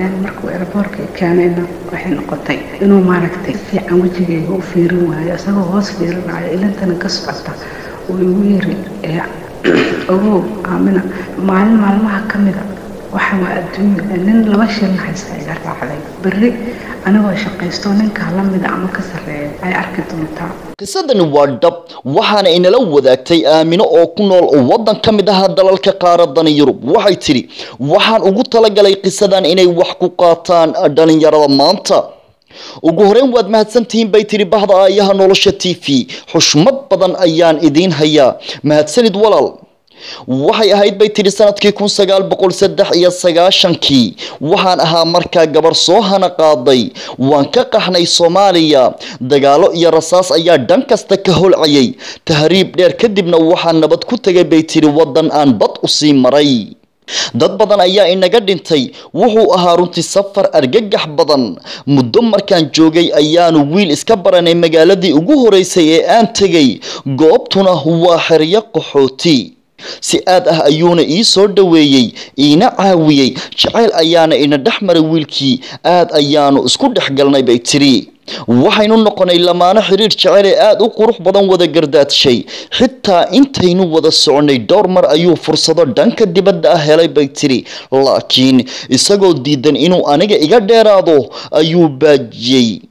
Markuu airportka i keenayna, waxay noqotay inuu maaragtay si fiican wejigayga u fiirin waayo, isagoo hoos fiirinayo, ilintana ka socota, uu igu yiri: "Ogow Aamina, maalin maalmaha ka mida waxaan waa adduunyo, nin 2 shilin haysta iga raacday, berri anigoo shaqaysto ninkaa la mida ama ka sarreeya ay arki doontaa." Qisadani waa dhab, waxaana inala wadaagtay Aamino oo ku nool waddan ka mid ah dalalka qaaradani Yurub. Waxay tidhi: "Waxaan ugu talagalay qisadan inay wax ku qaataan dhalinyarada maanta." Ugu horeyn, waad mahadsantihiin, bay tidhi, bahda Aayaha Nolosha TV, xushmad badan ayaan idiin hayaa. Mahadsanid, walaal. Waxay ahayd, bay tidhi, sanadkii 1993-kii. Waxaan ahaa markaa gabar soo hana qaaday. Waan ka qaxnay Soomaaliya, dagaalo iyo rasaas ayaa dhan kasta ka holcayay. Tahriib dheer kadibna waxaan nabad ku tegay, bay tidhi, waddan aan bad usii maray. Dad badan ayaa inaga dhintay. Wuxuu ahaa runtii safar argagax badan. Muddo markaan joogay ayaanu wiil iska baranay magaaladii ugu horeysay ee aan tegay, goobtuna waa xeryo qaxooti. Si aad ah ayuuna ii soo dhoweeyey, iina caawiyey. Jacayl ayaana ina dhex maray wiilkii, aad ayaanu isku dhex galnay, bay tiri. Waxaynu noqonay lamaano xiriir jecel ee aada u qurux badan wada gardaadshay. Xitaa intaynu wada soconay dhowr mar ayuu fursado dhanka dibadda ah helay, bay tiri, laakiin isagoo diidan inuu aniga iga dheeraado ayuu baajiyey.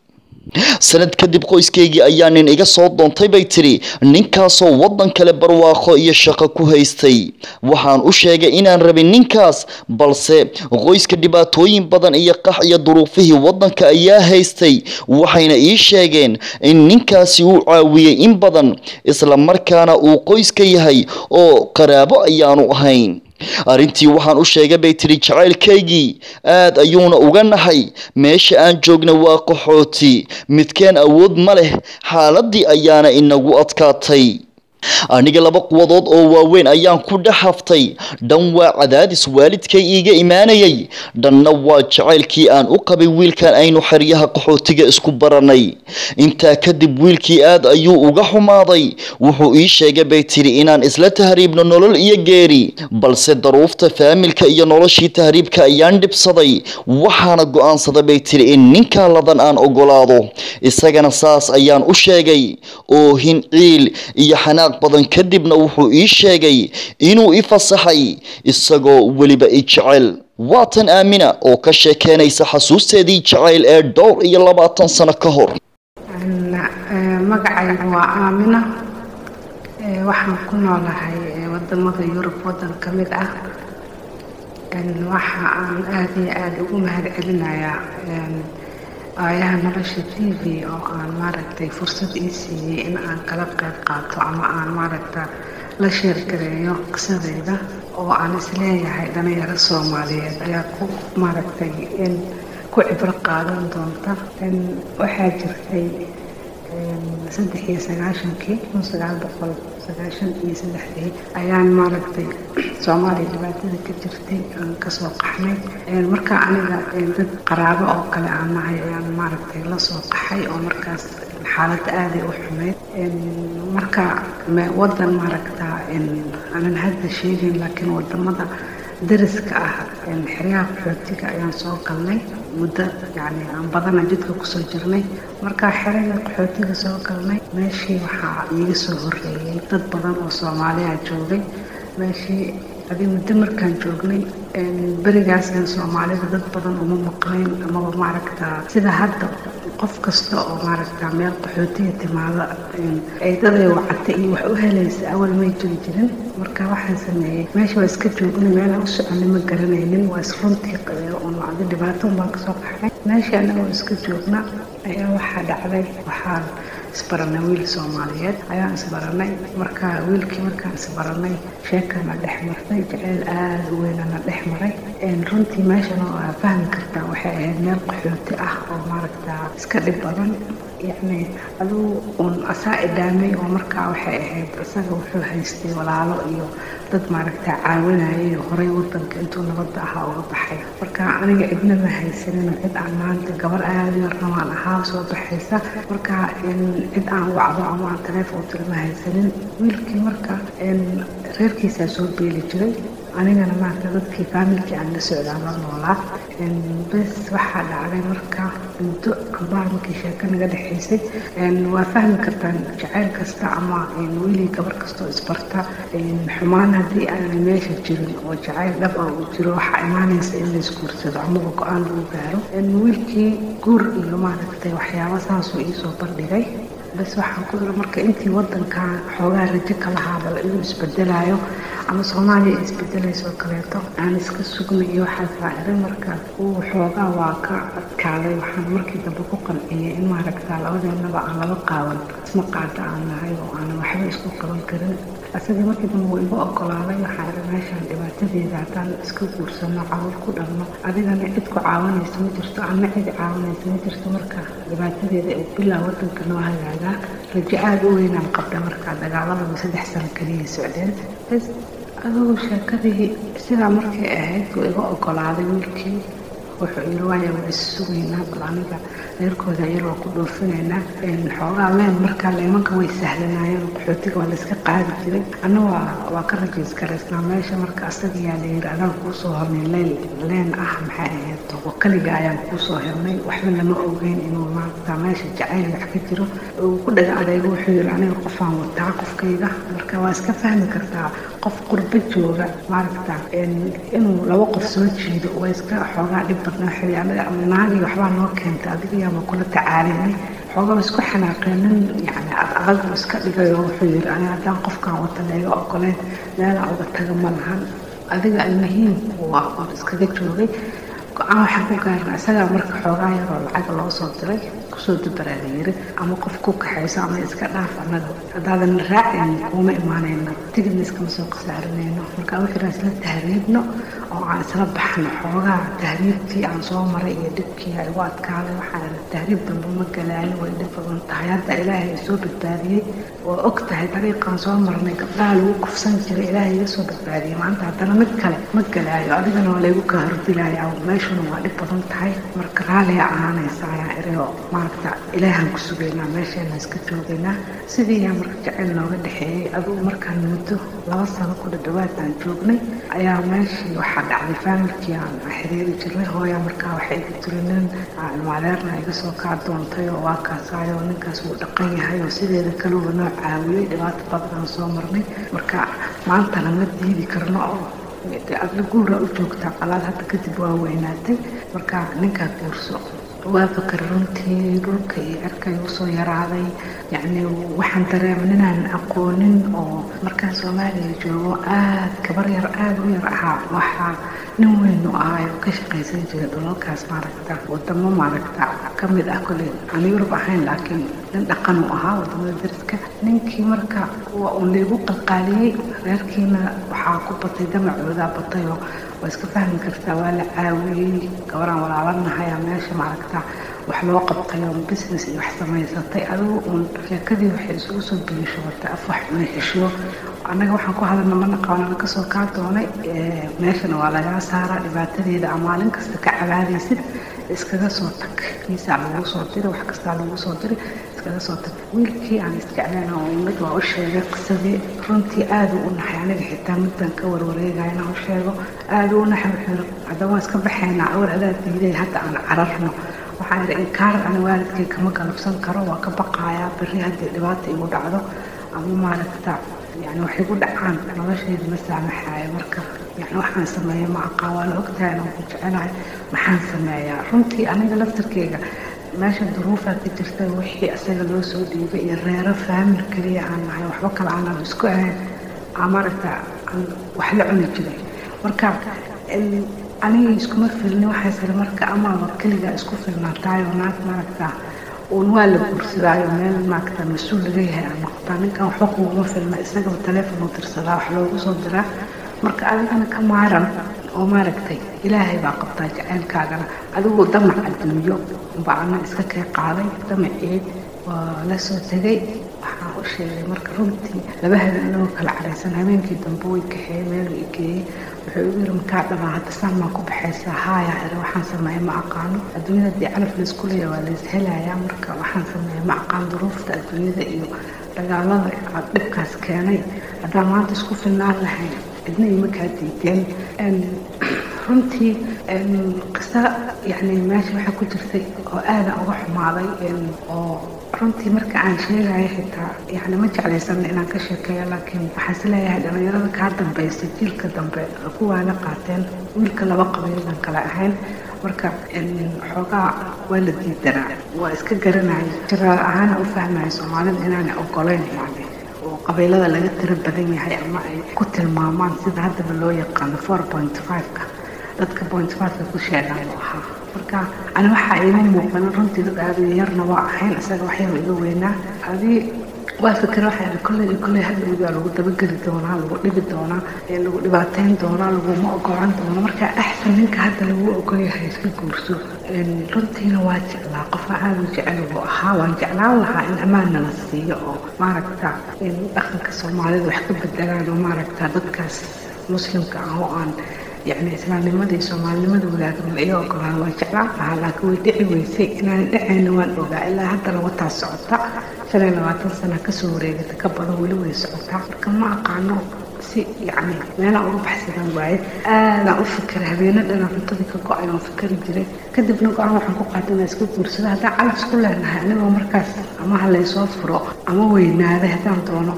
Sanad kadib qoyskaygii ayaa nin iga soo doontay, bay tiri, ninkaasoo waddan kale barwaaqo iyo shaqo ku haystay. Waxaan u sheegay inaan rabin ninkaas, balse qoyska dhibaatooyin badan iyo qax iyo duruufihii waddanka ayaa haystay. Waxayna ii sheegeen in ninkaasi uu caawiyey in badan, isla markaana uu qoyska yahay oo qaraabo ayaanu ahayn. Arrintii waxaan u sheegay, bay tiri, jacaylkaygii, aad ayuuna uga naxay. Meesha aan joogna waa qaxooti, midkeen awood ma leh, xaaladii ayaana inagu adkaatay. Aniga laba quwadood oo waaweyn ayaan ku dhex haftay: dhan waa cadaadis waalidkay iiga imaanayay, dhanna waa jacaylkii aan u qabay wiilkan aynu xeryaha qaxootiga isku baranay. Intaa kadib wiilkii aad ayuu uga xumaaday. Wuxuu ii sheegay, bay tiri, inaan isla tahriibno nolol iyo geeri, balse daruufta faamilka iyo noloshii tahriibka ayaan dhibsaday. Waxaana go-aansaday, bay tiri, in ninkaa ladan aan ogolaado. Isagana saas ayaan u sheegay. Oohin, ciil iyo xanaaq badan kadibna wuxuu ii sheegay inuu i fasaxay, isagoo weliba i jecel. Waatan Aamina oo ka sheekeynaysa xasuusteedii jacayl ee dhowr iyo 20 sano ka hor. Magacaygu waa Aamina, waxaan ku noolahay wadamada Yurub wadan ka mid ah. Waxa aan aada iyo aada ugu mahad celinayaa Aayaha Nolosha TV oo aan maaragtay fursad ii siiyey in aan kala qayb qaato ama aan maaragta la share gareeyo qisadayda, oo aan isleeyahay dhalinyaro Soomaaliyeed ayaa ku maaragtay in ku cibro qaadan doonta. Waxaa jirtay 93-kii, 1993-dii, ayaan maaragtay Soomaaliya dhibaatada ka jirtay aan kasoo qaxnay. Marka aniga dad qaraabo oo kale aan nahay ayaan maaragtay la soo qaxay, oo markaas xaaladda aaday u xumeyd. Marka wadan maaragta aanan hadda sheegin, laakiin wadamada dariska ah, xeryaha qaxootiga ayaan soo galnay. Muddo yacni aan badana jidka kusoo jirnay. Markaa xerada qaxootiga soo galnay, meeshii waxaa iiga soo horreeyey dad badan oo Soomaaliya joogay meeshii. Adi muddo markaan joognay, berigaasna Soomaalida dad badan uma maqnayn amaba maaragta sida hadda qof kasta oo maaragta meel qaxootiga timaado ay daday wacata iyo wax u helaysa, awal may jiri jirin. Marka waxaan sameeyey, meesha waa iska joognay, meelaan u soconay ma garanaynin, waa is runtii un adi dhibaato un baan kasoo qaxnay. Meesha anagoo iska joogna ayaa waxaa dhacday, waxaan isbaranay wiil Soomaaliyeed ayaan isbaranay. Marka wiilkii markaan isbaranay, sheekana dhex martay, jaceyl aada u weynana dhex maray runtii. Meeshana waa fahmi kartaa, waxay ahayd meel qaxooti ah oo maaragta iska dhib badan. Yacni aduu un asaa idhaamay, oo markaa waxay ahayd isaga wuxuu haystay walaalo iyo dad maaragta caawinayay horay wadanka intuu nabadda ahaa uga baxay. Marka aniga cidna ma haysanin, cid aan maanta gabar aada yarna waan ahaa soo baxaysa, marka cid aan wacdo ama aan taleefon tiro ma haysanin. Wiilkii marka reerkiisaa soo beeli jiray. Anigana maaragta dadkii faamilkii aan la socdaan la noolaa. Bes waxaa dhacday marka muddo ambaar markii sheeko naga dhexaysay, waa fahmi kartaan jacayl kasta ama wiilii gabar kastoo isbarta, xumaan haddii aanay meesha jirin oo jacayl dhab ah uu jiro, waxaa imaanaysa in la isguursado amaba go-aan lagu gaaro. Wiilkii guur iyo maaragtay waxyaaba saasuu iisoo bandhigay. Bas waxaan ku iri marka intii wadankan xoogaa rajo ka lahaa bal inuu isbedelayo ama Soomaaliya isbedelayso kaleeto aan iska sugnay iyo waxaas baa iri. Marka uu xoogaa waa ka adkaaday. Waxaan markii dambe ku qanciyey in maaragta labadeennaba aan laba qaawan isma qaada aan nahay oo aanan waxba isku qaban karin. Asagii markii dambe wuu igu ogolaaday. Waxaan iri meeshaan dhibaatadeeda haddaan iska guursano, caruur ku dhalno, adigana cid ku caawinaysa ma jirto, anna cid caawinaysa ma jirto. Marka dhibaatadeeda ee bilaa wadanka noo hagaagaa rajo aada u weynaan qabna. Marka dagaaladaba 3 sano kaliya socdeen. Bas adugu sheekadii sidaa markay ahayd wuu iga ogolaaday wiilkii. Wuxuu yiri waaya, waa is sugaynaa, bal aniga reerkooda yar waa ku dhoofinaynaa xoogaa leen. Markaa leemanka way sahlanaayeen, qaxootiga waa layska qaadi jiray. Anna waa ka rajays garaysnaa meesha. Marka asaga yaa la yiri adaan kuusoo hornay leen leen ah, maxay ahayd, oo kaliga ayaan kuusoo helnay. Waxba lama ogeyn inuu maanta meesha jacayl wax ka jiro. Uu ku dhaga adeego, wuxuu yiri aniga qofaan wataa qofkayga. Marka waa iska fahmi kartaa qof qurbo jooga maaragta inuu laba qof soo jiido waa iska xoogaa dhib badnaa. Wuxuu yiri anaga ama naagii waxbaa noo keentay, adiga yaama kula tacaalinay. Xoogaa isku xanaaqeen, nin yacni ad adag uu iska dhigay oo wuxuu yiri aniga haddaan qofkaan wata layga ogoleen meelaan uga taga ma lahan. Adiga almuhiim waa iskaga joogay. Go-aan waxaan ku gaarnay isagaa marka xoogaa yaroo lacag loo soo diray, kusoo dabaraa la yiri ama qof ku kaxayso ama iska dhaaf, annaga haddaadan raacaynin kuuma imaanayno, tigidna iskama soo khasaarinayno. Marka wuxuu isla tahriibno oo aan isla baxno. Xoogaa tahriibtii aan soo maray iyo dhibkii igu adkaaday. Waxaan iri tahriib dambe ma galaayo, way dhib badan tahay. Hadda Ilaahay i soo badbaadiyey, waa og tahay dariiqaan soo marnay, gabdhaha lagu kufsan jiray, Ilaahay iga soo badbaadiyey. Maanta haddana mid kale ma galaayo, adigana waa laygu kaa hordilaya, meeshuna waa dhib badan tahay. Marka raaliya ahaanaysa ayaan iri oo maaragta Ilaahaan ku sugaynaa, meesheena iska joogaynaa. Sidii yaa marka jacayl nooga dhexeeyey. Adugu markaan muddo 2 sano ku dhadhawaad aan joognay ayaa meeshii waxaa dhacday faamilkii aan xiriiri jirnay, hooyaa markaa waxay igu tiri nin ilmaadeerna iga soo kaa doontay oo waa kaasaayo, ninkaas wuu dhaqan yahay oo sideeda kaluba noo caawiyey, dhibaato badan aan soo marnay. Marka maantana ma diidi karno oo adla guuraa u joogtaa qalaad, hadda kadib waa weynaatay, marka ninkaa guurso. Waa fakar runtii, dhulka iyo cirka igu soo yaraaday. Yacni waxaan dareemay ninaan aqoonin oo markaan Soomaaliya joogo aad gabar yar aada u yar ahaa, waxaa nin weyn u ahay oo ka shaqaysan jiray dhulalkaas maaragta wadamo maaragta ka mid ah, kolley aan Yurub ahayn, laakiin nin dhaqan uu ahaa wadamada dariska. Ninkii marka waa uun laygu qalqaaliyey, reerkiina waxaa ku batay damacoodaa batay oo waa iska fahmi kartaa. Waa la caawiyey, gabaraan walaalanahay meesha maaragta wax loo qabtay oo business iyo wax samaysatay. Adigu uun sheekadii waxay isugu soo biyashubatay af wax cunay xishiyo. Annaga waxaan ku hadalna ma naqaano, kasoo kaa doonay, meeshana waa lagaa saaraa, dhibaatadeeda aa maalin kasta ka cabaadaysid, iskaga soo tag. Kiisaa lagu soo diray, wax kastaa lagu soo diray, iskaga soo tag. Wiilkii aan isjecleen oo mid waa u sheegay qisadii. Runtii aada u naxay, aniga xitaa midaan ka warwareegaya inaan u sheego aada u naxay. Wuxuu yiri haddaba waan iska baxaynaa, awal adaa diiday, hadda aan cararno. Waxaan idhi inkaar ani waalidkay kama galabsan karo, waa ka baqayaa berri haddii dhibaata igu dhacdo ama maaragta yani wax igu dhacaan, noloshayda ma saamaxaayo. Marka yani waxaan sameeya ma aqaan, waana ogtahay inaan ku jecelahay, maxaan sameeyaa? Runtii aniga laftarkeyga meesha duruufaa ka jirta, wixii isaga loo soo dhiibay iyo reero faamil keliya aan nahay, waxba kale aanan isku ahayn, aan maaragta aan wax la cuni jiray. Marka aniga iskuma filni. Waxay siri marka amaaba keligaa isku filnaataayo naag maaragta uun waa la guursadaayo meel maaragta mas-uul laga yahay aan noqotaa. Ninkan waxba kuguma filna, isagaba taleefon u dirsadaa, wax loogu soo diraa. Marka adigana ka maaran oo maaragtay Ilaahay baa qabtaa jacaylkaagana. Adigu damac adduunyo baa ana iska kay qaaday, damacii waa la soo tegay. Waxaan u sheegay marka runtii laba habeen inagoo kala caraysan. Habeenkii dambe way kaxeeyey, meel i geeyey. Wuxuu igu yiri makaa dhabaa hadda saan maa ku baxaysaa? Haaya iri, waxaan sameeya ma aqaano. Adduunyada haddii calaf laysku leeyahay waa lays helayaa. Marka waxaan sameeya ma aqaan, duruufta adduunyada iyo dagaalada aad dhibkaas keenay, haddaan maanta isku filnaan lahayn Cidna ima kaa diideen. Runtii qisa yani meesha waxaa ku jirtay oo aada uga xumaaday, oo runtii marka aan sheegayo xitaa yani ma jeclaysana inaan ka sheekeeyo, laakiin waxaan is leeyahay dhalinyarada kaa dambaysa, jiilka dambe kuwaana qaateen. Wiilka laba qabiilan kale ahayn, marka xoogaa waa la diidanaa, waa iska garanaya, jiraal ahaana u fahmaya Soomaalida inaanay ogoleyn yani oo qabiilada laga tiro badan yahay ama ay ku tilmaamaan sida haddaba loo yaqaano 4.5-ka, dadka 0.5-ka ku sheegaan ahaa. Marka ani waxaa iima muuqan runtii, dad aada yarna waa ahayn, isaga wax yar iga weynaa. Adii waa fikir, waxaa ihi kolley iyo kolley hadhowdaa lagu dabageli doonaa, lagu dhibi doonaa, lagu dhibaateyn doonaa, laguma ogolaan doono. Marka axsan ninka hadda lagu ogol yahay iska guurso. Runtiina waa jeclaa, qofka aada u jecel buu ahaa. Waan jeclaan lahaa in ammaanna la siiyo oo maaragta dhaqanka Soomaalida wax ka bedelaan oo maaragta dadkaas Muslimka ah oo aan yani islaamnimada iyo Soomaalinimada wadaagna la iga ogolaan, waan jeclaan lahaa, laakiin way dhici weysay. Inaan dhacayna waan ogaa, ilaa haddana wataa socota, 25 sana kasoo wareegata ka badan, weli way socotaa. Marka ma aqaano si yacni meelaan uga baxsadan waaye. Aadaan u fikiray, habeeno dhana cuntadii ka go-ay waan fikari jiray. Kadibna go-aan waxaan ku qaatay inaan iska guursado haddaan calaf isku leenahay, anigoo markaas ama ha laysoo furo ama weynaaday haddaan doono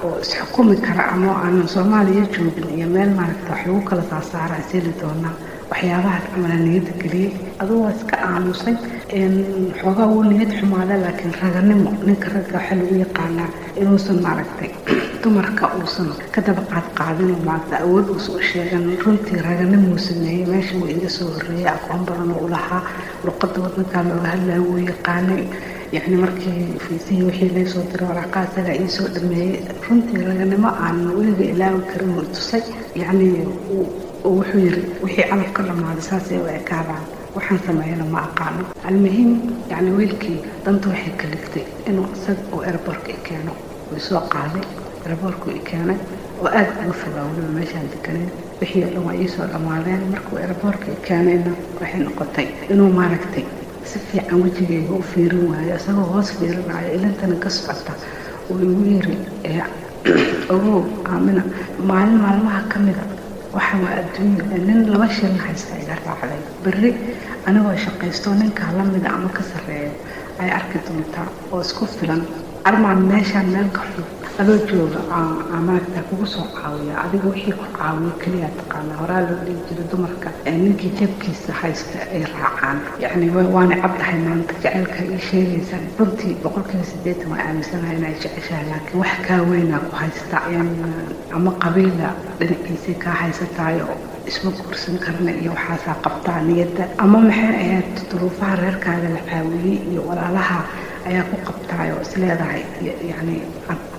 oo isxukumi kara ama aanan Soomaaliya joogin iyo meel maaragta wax lagu kala saasaara iseli doonaa. Waxyaabahaas camala niyadda geliyey. Adugu waa iska aamusay, xoogaa wuu niyad xumaada, laakiin raganimo, ninka ragga waxaa lagu yaqaanaa inuusan maaragtay dumarka uusan ka daba qaad qaadin oo maaragta awood uusan u sheegan. Runtii raganimuu sameeyey, meesha wuu iga soo horreeyey, aqoon badan oo u lahaa luqadda waddankaa looga hadlayo wuu yaqaanay. Yacni markii fiisihii wixii laysoo diray, waraaqaha isagaa iisoo dhameeyey. Runtii raganimo aan weliga ilaawi karin wuu tusay. Yacni wuxuu yiri wixii calaf ka dhamaaday saasay u ekaadaan, waxaan sameeyana ma aqaano. Almuhiim yacni wiilkii danta waxay kaliftay inuu isaga uu airportka i keeno. Wuu soo qaaday, airportku i keenay oo aada uga fogaa weliba meeshaan deganeyn. Wixii oo dhan waa iisoo dhammaadeen. Markuu airportka i keenayna waxay noqotay inuu maaragtay si fiican wejigayga u fiirin waayo, isagoo hoos fiirinayo, ilintana ka socota, uu igu yiri: "Ogow Aamina, maalin maalmaha ka mida waxa waa adduunya, nin 2 shilin haysta iga raacday, berri anigoo shaqaysto ninkaa la mida ama ka sarreeya ay arki doontaa oo isku filan. Armaan meeshaan meel ka xun adoo jooga maaragta kugu soo caawiya. Adiga wixii ku caawiyo keliya taqaana. Horaa loo dhihi jiray dumarka ninkii jeebkiisa haysta ay raacaan. Yacni waana cabdahay maanta jacaylka ii sheegaysa. Runtii 80% waa aaminsanahay inay jeceshahay, laakiin wax kaa weynaa ku haysta, ama qabiila dhinaciisay kaa haysataay oo isma guursan karna iyo waxaasaa qabtaa niyadda, ama maxay ahayd duruufaha reerkaaga la caawiyey iyo walaalaha ayaa ku qabtaay oo isleedahay yacni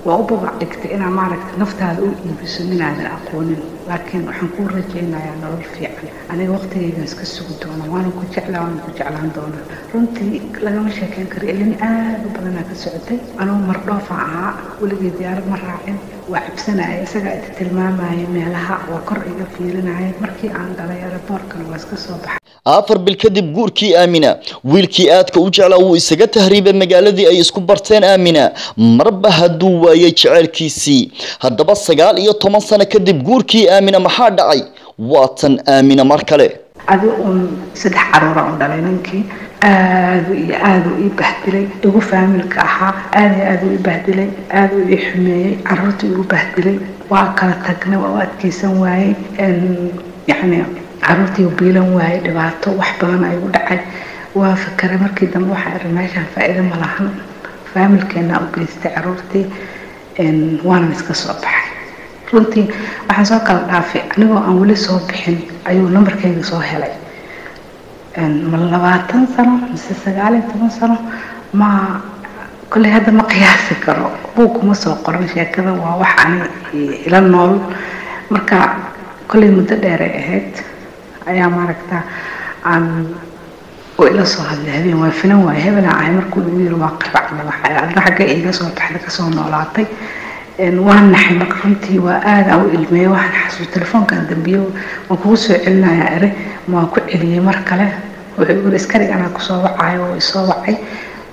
waa u babac dhigtay inaa maaragta naftaada u iibiso ninaadan aqoonin. Laakiin waxaan kuu rajaynayaa nolol fiican, aniga waqtigaygan iska sugi doona, waana ku jeclaa, waana ku jeclaan doonaa." Runtii lagama sheekeyn karo, ilin aada u badanaa ka socotay. Anugu mardhoofa ahaa, weligay diyaarad ma raacin, waa cabsanaya. Isagaa ita tilmaamaya meelaha, waa kor iga fiirinaya. Markii aan galay airportkana waa iska soo baxay. 4 bil kadib guurkii Aamina, wiilkii aadka u jeclaa wuu isaga tahriibay magaaladii ay isku barteen Aamina, marba hadduu waayay jaceylkiisii. Haddaba 19 sano kadib guurkii Aamina maxaa dhacay? Waa tan Aamina mar kale. Adi uun 3 caruura u dhalay ninkii, aada iyo aada u ii bahdilay, igu faamilka ahaa, aada iyo aada u ii bahdilay, aada u ii xumeeyey, caruurta igu bahdilay. Waa kala tagnay, waa u adkeysan waayey, yacni caruurtii biilan waayey, dhibaato wax badan ay u dhacay. Waa fakaray markii dambe, waxaa iri meeshaan faa'iido ma lahan, faamilkeena u geystay caruurtii, waanan iska soo baxay. Runtii waxaan soo kala dhaafay anigoo aan weli soo bixin ayuu nambarkayga soo helay. Ma 20 sano mise 19 sano, ma kolley hadda ma qiyaasi karo, buug kuma soo qoran sheekada, waa wax ani ila nool. Marka kolley muddo dheer ay ahayd ayaa maaragta aan oo ila soo hadlay habeen. Waa filan waaye hebel aan ahay markuu igu yiri, waa qaracmay, waxa adna xaggee iga soo baxday, kasoo noolaatay? Waan naxay. Marka runtii waa aada aan u ilmeeyey. Waxaan xasuus telefoonkan dambiyo, waan kugu soo celinayaa ere, waan ku celiyey mar kale. Wuxuu igu yiri iskarig anaa kusoo wacayo, oo isoo wacay.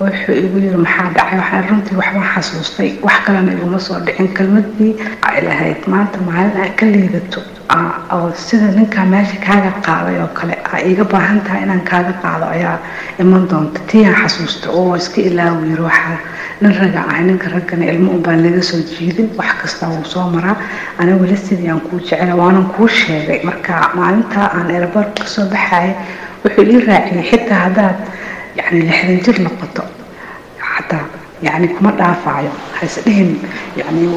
Wuxuu igu yiri maxaa dhacay? Waxaan runtii waxbaan xasuustay, wax kalena iguma soo dhicin. Kelmadii ay lahayd maanta maalin aad ka liidato oo sida ninkaa meesha kaaga qaaday oo kale aa iiga baahan tahay inaan kaaga qaado ayaa iman doonta. Tii aan xasuusta oo iska ilaawi yiri, waxaa nin raga ahay, ninka raggana ilmo unbaan laga soo jiidin, wax kasta wuu soo maraa. Aniga weli sidii aan kuu jecela waanan kuu sheegay. Marka maalintaa aan airport kasoo baxayay wuxuu ii raaciyay xitaa haddaad yacni 60 jir noqoto xataa yacni kuma dhaafaayo, ha isdhihin yacni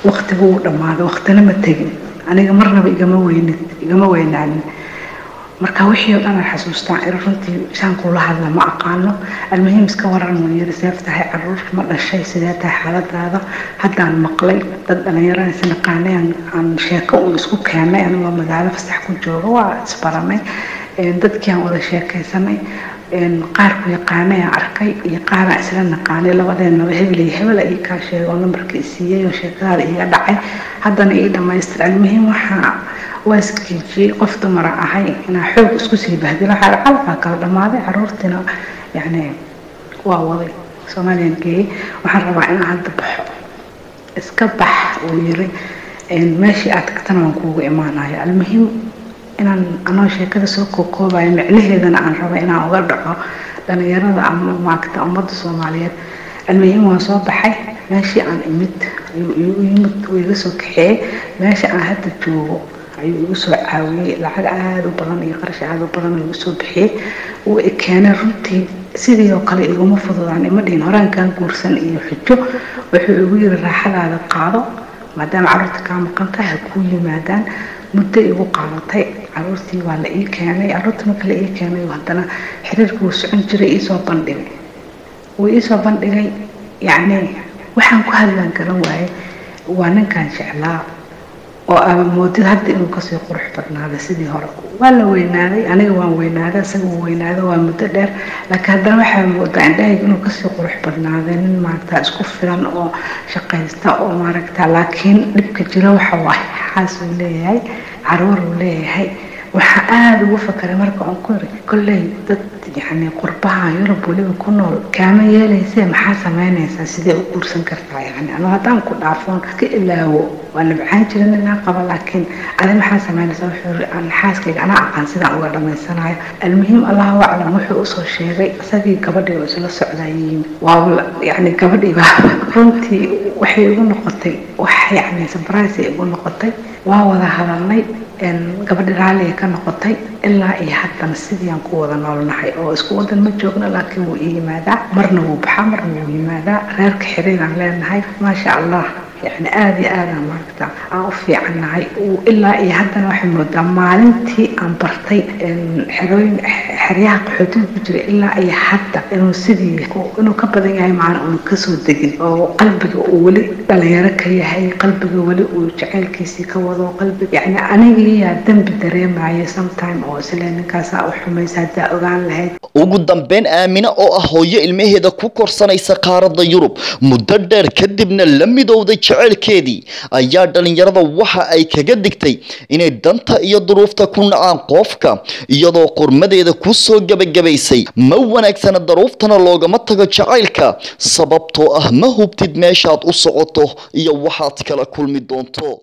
waqtigu wuu dhammaaday, waqtina ma tegin, aniga marnaba igama weynid, igama weynaanin. Marka wixii oo dhan aan xasuustaa in runtii saan kuula hadla ma aqaano. Almuhiim iska waran wuu yiri, seef tahay, caruur ma dhashay, sidee tahay xaaladaada? Haddaan maqlay dad dhalinyarada is naqaanay aan sheeko uun isku keenay, anigoo magaalo fasax ku jooga waa isbaranay, dadkii aan wada sheekaysanay, qaar ku yaqaanay aan arkay iyo qaar aan isla naqaanay, labadeennaba hebel iyo hebel ii kaa sheegay oo nambarka i siiyey oo sheekadaada iiga dhacay, haddana ii dhamaystir. Almuhiim waxaa waa iskiijiyey, qof dumara ahay inaa xoog isku sii bahdilo, waxaa calaqaa kala dhammaaday, caruurtiina yacni waa waday Soomaaliyan geeyey. Waxaan rabaa inaan hadda baxo. Iska bax uu yiri, meeshii aad tagtana waan kuugu imaanaya. Almuhiim inaan anoo sheekada soo kookoobayo, micnaheedana aan rabo inaan uga dhaco dhalinyarada ama maagta ummadda Soomaaliyeed. Almuhiim waan soo baxay, meeshii aan imid ayuu iigu yimid, wuu iga soo kaxeeyey, meesha aan hadda joogo ayuu igu soo caawiyey, lacag aada u badan iyo qarash aada u badan igu soo bixiyey, wuu i keenay. Runtii sidii oo kale iguma fududaan, ima dhihin horaan kaa guursan iyo xujo. Wuxuu igu yiri raaxadaada qaado, maadaama carruurta kaa maqan tahay ha kuu yimaadaan. Muddo igu qaadatay, caruurtii waa la ii keenay. Caruurta marka la ii keenay haddana xiriirka wuu socon jiray, iisoo bandhigay, wuu iisoo bandhigay. Yacni waxaan ku hadlaan garan waaye, waa ninkaan jeclaa oo aaba moodid hadda inuu kasii qurux badnaaday sidii hore. Waa la weynaaday, aniga waan weynaaday, isaga wuu weynaaday, waa muddo dheer, laakiin haddana waxaa moodaa indhahayga inuu kasii qurux badnaaday. Nin maaragta isku filan oo shaqaysta oo maaragta, laakiin dhibka jira waxa waaye xaas uu leeyahay, caruur uu leeyahay. Waxaa aada ugu fakaray marka aan ku iri kolley dad yacni qurbaha Yurub weliba ku nool kaama yeelaysee, maxaa sameynaysaa, sidee u guursan kartaa? Yacni anuu haddaan ku dhaafoon iska ilaawo waa nabcaan jirin inaan qabo, laakiin adi maxaa sameynaysaa? Wuxuu yiri aan xaaskayga anaa aqaan sidaan uga dhamaysanayo. Almuhiim allahu aclam wuxuu usoo sheegay isagii gabadhii oo isla socdayay yimid. Waaba yacni gabadhii baa runtii waxay igu noqotay wax yacni surprise ay igu noqotay. Waa wada hadalnay, gabadhi raalliga ka noqotay, ilaa iyo haddana sidii aan ku wada noolnahay oo isku wadan ma joogno, laakiin wuu ii yimaadaa, marna wuu baxaa, marna wuu yimaadaa. Reerka xiriiraan leenahay, maasha allah, yacni aada iyo aada maaragta aan u fiicannahay. Ilaa iyo haddana waxay moodaa maalintii aan bartay xerooyin xeryaha qaxootiga ku jira ilaa iyo hadda inuu sidii inuu ka badan yahay, macana uunu kasoo degin oo qalbiga uu weli dhalinyaro ka yahay, qalbiga weli uu jaceylkiisii ka wado qalbiga. Yacni anigiyaa dembi dareemaya sometime oo isle ninkaasaa u xumaysa haddaa ogaan lahayd. Ugu dambeyn Aamina oo ah hooyo ilmaheeda ku korsanaysa qaaradda Yurub muddo dheer kadibna la midowday jaceylkeedii ayaa dhalinyarada waxa ay kaga digtay inay danta iyo duruufta ku nacaan qofka, iyadoo qormadeeda ku soo gebagabaysay ma wanaagsana daruuftana loogama tago jacaylka, sababtoo ah ma hubtid meeshaad u socoto iyo waxaad kala kulmi doonto.